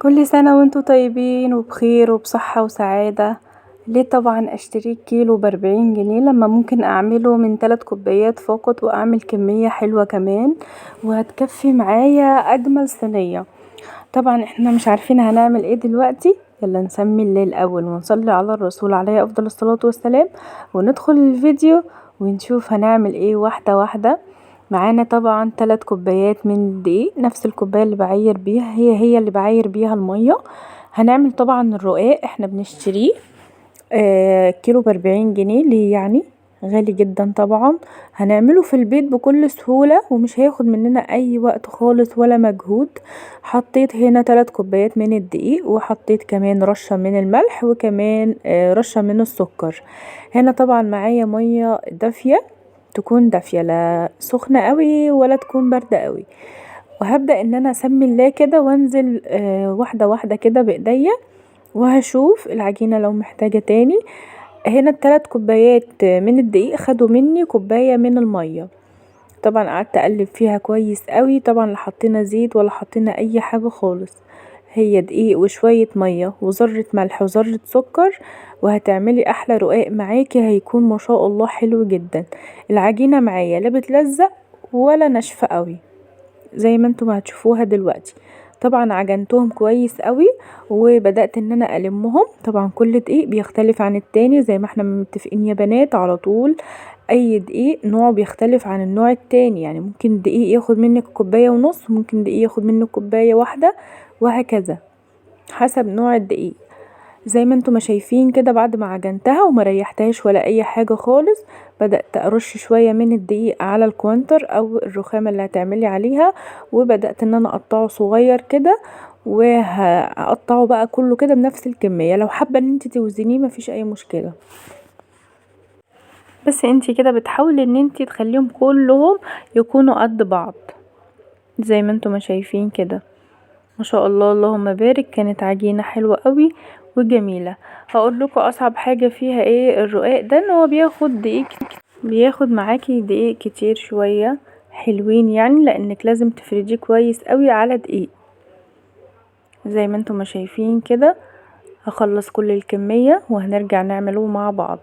كل سنة وانتم طيبين وبخير وبصحة وسعادة. ليه طبعا اشتريه كيلو ب40 جنيه لما ممكن اعمله من 3 كوبايات فقط واعمل كمية حلوة كمان وهتكفي معايا اجمل صينية. طبعا احنا مش عارفين هنعمل ايه دلوقتي، يلا نسمي الله الاول ونصلي على الرسول عليه افضل الصلاة والسلام وندخل الفيديو ونشوف هنعمل ايه واحدة واحدة. معانا طبعا 3 كوبايات من الدقيق، نفس الكوباية اللي بعير بيها هي هي اللي بعير بيها المية. هنعمل طبعا الرقاق احنا بنشتريه كيلو ب40 جنيه، ليه يعني غالي جدا طبعا. هنعمله في البيت بكل سهولة ومش هياخد مننا اي وقت خالص ولا مجهود. حطيت هنا 3 كوبايات من الدقيق، وحطيت كمان رشة من الملح وكمان رشة من السكر. هنا طبعا معايا مية دافية، تكون دافية لا سخنة قوي ولا تكون باردة قوي. وهبدأ ان انا اسمي الله كده وانزل واحدة واحدة كده بايديا، وهشوف العجينة لو محتاجة تاني. هنا ال3 كوبايات من الدقيق خدوا مني كوباية من المية. طبعا قعدت اقلب فيها كويس قوي، طبعا لا حطينا زيت ولا حطينا اي حاجة خالص، هي دقيق وشوية مية وذرة ملح وذرة سكر، وهتعملي احلى رقاق معاكي، هيكون ما شاء الله حلو جدا. العجينة معايا لا بتلزق ولا ناشفة قوي زي ما انتم هتشوفوها دلوقتي. طبعا عجنتهم كويس قوي وبدأت ان انا المهم. طبعا كل دقيق بيختلف عن التاني زي ما احنا متفقين يا بنات، على طول اي دقيق نوعه بيختلف عن النوع التاني، يعني ممكن دقيق ياخد منك كوباية ونص، ممكن دقيق ياخد منك كوباية واحدة، وهكذا حسب نوع الدقيق. زي ما انتم ما شايفين كده بعد ما عجنتها وما ريحتهاش ولا اي حاجة خالص، بدأت ارش شوية من الدقيق على الكوانتر او الرخامة اللي هتعملي عليها، وبدأت ان انا اقطعه صغير كده، وهقطعه بقى كله كده بنفس الكمية. لو حابة ان انت توزنيه مفيش اي مشكلة، بس انت كده بتحاولي ان انت تخليهم كلهم يكونوا قد بعض زي ما انتم ما شايفين كده. ما شاء الله اللهم بارك، كانت عجينة حلوة قوي وجميلة. هقول لكم اصعب حاجة فيها ايه الرقاق ده، ان هو بياخد دقيق، بياخد معاكي دقيق كتير شوية حلوين يعني، لانك لازم تفرديه كويس قوي على دقيق زي ما انتم ما شايفين كده. هخلص كل الكمية وهنرجع نعمله مع بعض.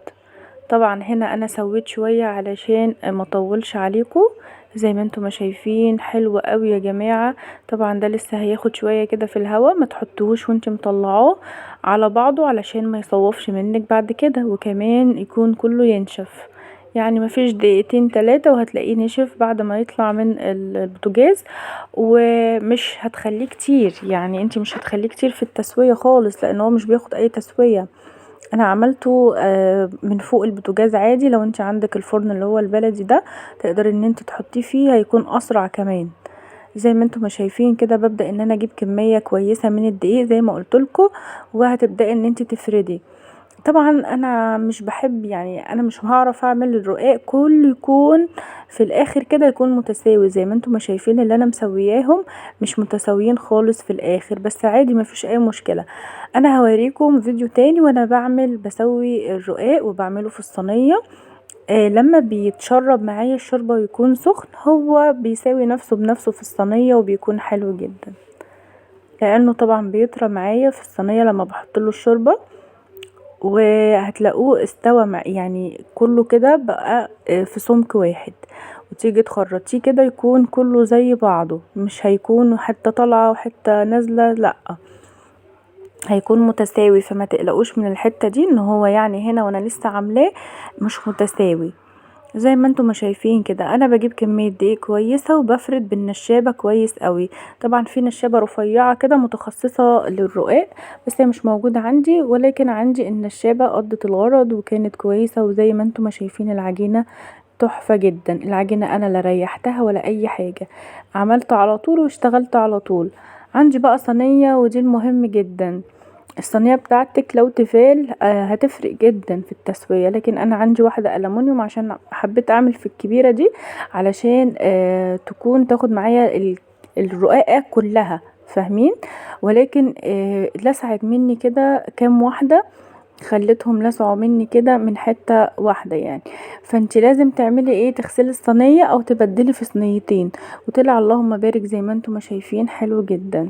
طبعا هنا انا سويت شوية علشان ما اطولش عليكم. زي ما انتم ما شايفين حلو قوي يا جماعة. طبعا ده لسه هياخد شوية كده في الهوا، ما تحطوهوش وانت مطلعاه على بعضه علشان ما يصوفش منك بعد كده، وكمان يكون كله ينشف، يعني ما فيش دقيقتين تلاتة وهتلاقيه نشف بعد ما يطلع من البوتاجاز. ومش هتخليه كتير، يعني انت مش هتخليه كتير في التسوية خالص، لان هو مش بياخد اي تسوية. انا عملته من فوق البوتاجاز عادي، لو انت عندك الفرن اللي هو البلدي ده تقدري ان انت تحطيه فيه، هيكون اسرع كمان. زي ما انتم ما شايفين كده ببدأ ان انا اجيب كمية كويسة من الدقيق زي ما قلتلكوا، وهتبدأي ان انت تفردي. طبعا انا مش بحب، يعني انا مش هعرف اعمل الرقاق كله يكون في الاخر كده يكون متساوي زي ما انتم ما شايفين اللي انا مسوياهم مش متساويين خالص في الاخر، بس عادي ما فيش اي مشكلة. انا هوريكم فيديو تاني وانا بسوي الرقاق وبعمله في الصينية. لما بيتشرب معايا الشوربة ويكون سخن هو بيساوي نفسه بنفسه في الصينية وبيكون حلو جدا، لانه طبعا بيطرى معايا في الصينية لما بحط له الشوربة، وهتلاقوه استوى مع يعني كله كده بقى في سمك واحد، وتيجي تخرطيه كده يكون كله زي بعضه، مش هيكون حتة طالعة وحتة نازلة، لا هيكون متساوي. فما تقلقوش من الحتة دي ان هو يعني هنا وانا لسه عاملاه مش متساوي. زي ما انتم ما شايفين كده انا بجيب كمية دقيق كويسة وبفرد بالنشابة كويس قوي. طبعا في نشابة رفيعة كده متخصصة للرقاق، بس هي مش موجودة عندي، ولكن عندي النشابة قضت الغرض وكانت كويسة. وزي ما انتم ما شايفين العجينة تحفة جدا. العجينة انا لا ريحتها ولا اي حاجة، عملت على طول واشتغلت على طول. عندي بقى صينية، ودي المهم جدا. الصينية بتاعتك لو تيفال هتفرق جدا في التسوية، لكن انا عندي واحدة ألمونيوم عشان حبيت اعمل في الكبيرة دي علشان تكون تاخد معايا الرقاقة كلها، فاهمين؟ ولكن لسعت مني كده كام واحدة، خليتهم لسعوا مني كده من حتة واحدة يعني. فانت لازم تعملي ايه، تغسلي الصينية او تبدلي في صينيتين. وطلع اللهم بارك زي ما انتم ما شايفين حلو جدا.